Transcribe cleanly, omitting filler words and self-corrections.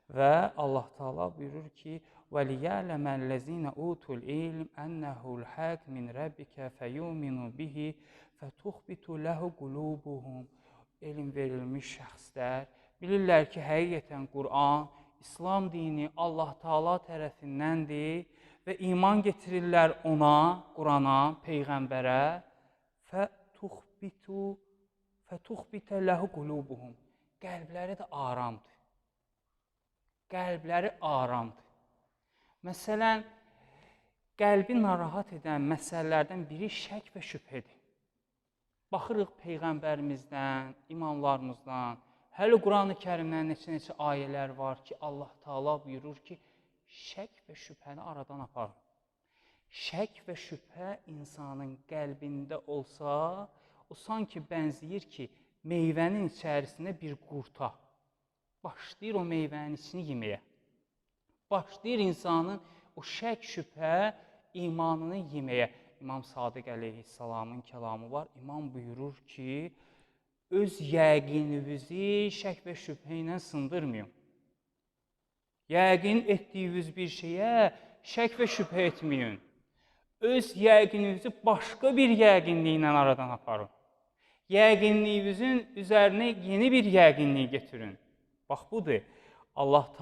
Və Allah Taala buyurur ki: "Və liya'lemellezine utul ilm ennehu'l haqq min rabbike feyuminu bihi fetuhbitu lehu qulubuhum." Elm verilmiş şəxslər bilirlər ki, həqiqətən Quran, İslam dini Allah Taala tərəfindəndir və iman getirirlər ona, Qurana, peyğəmbərə. Fetuhbitu fetuhbite lehu qulubuhum. Qəlbləri də aramdır. Qəlbləri aramdır. Məsələn, qəlbi narahat edən məsələlərdən biri şək və şübhədir. Baxırıq peyğəmbərimizdən, imamlarımızdan, hələ Qurani Kərimdən neçə-neçə ayələr var ki, Allah Taala buyurur ki, şək və şübhəni aradan aparın. Şək və şübhə insanın qəlbində olsa, o sanki bənzəyir ki, meyvənin içərisində bir qurta. Başlayır o meyvənin içini yeməyə. Başlayır insanın o şək, şübhə imanını yeməyə. İmam Sadiq əleyhissalamın kəlamı var. İmam buyurur ki, öz yəqininizi şək və şübhə ilə sındırmayın. Yəqin etdiyiniz bir şeyə şək və şübhə etməyin. Öz yəqininizi başqa bir yəqinliklə aradan aparın. Yəqinliyinizin üzərinə yeni bir yəqinlik getirin. Bax budur. Allah Taala